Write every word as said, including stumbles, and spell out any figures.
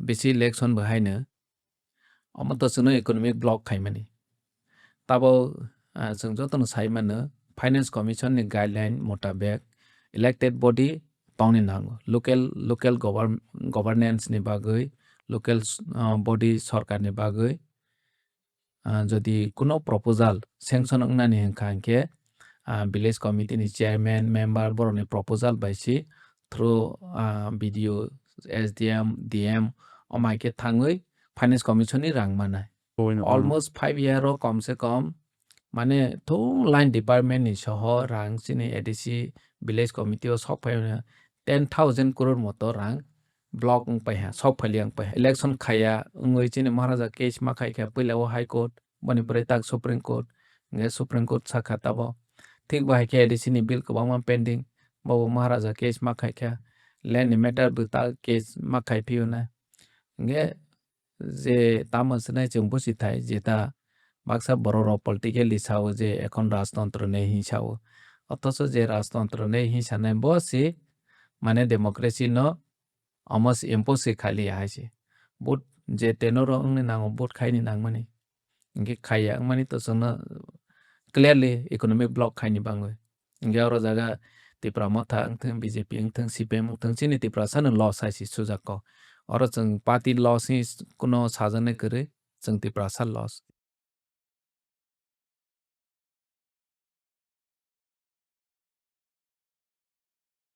bisi election bo haino. Omo to chwngno economic block khaimani. Tabo, ah, chwng jotono sai mano, Finance Commission ni guideline mutabek elected body tongni nango. Local, local govern-, governance ni bagwi, local, ah, body sorkar ni bagwi, ah, jodi kuno proposal sanction wngnani hwnkha hwnkhe, ah, village committee ni chairman, member borokni proposal bai si through, ah, B D O, S D M, D M, omo hai khe thangwi Finance Commission ni rang manai. Almost five year o kom se kom, mane, thung line department ni soho rang chini A D C village committee o sok phai mano ten thousand crore moto rang block wng pai ha, sok phali wng pai ha. Election khaya wngwi chini Maharaja case ma khai kha, puila o High Court, boni pore tak Supreme Court, hingke Supreme Court sakha tabo. Thik bo hai khe A D C ni bill kwbangma pending, bo bo Maharaja case ma khai kha, land ni matter bo ta case ma khai phiyo na. Hingke je tamo swnai chwng busi thai, jeta baksa borok rok politically sao je ekhon rajtontro nei hin sao. Othocho je rajtontro nei hin sanai bo si mane democracy no omo se impose se khali ya hai se. Vote je tenor o wngni nango vote khaini nangmani. Hingke khaiya wngmani to chwngno clearly economic block khaini bangwi. Hingke oro jaga Tipra Motha wngthung, B J P wngthung, C P M wngthung, chini Tiprasa no loss hai se sujak kok. Oro chwng party loss hi kuno sajaknai kwrwi, chwng Tiprasa loss.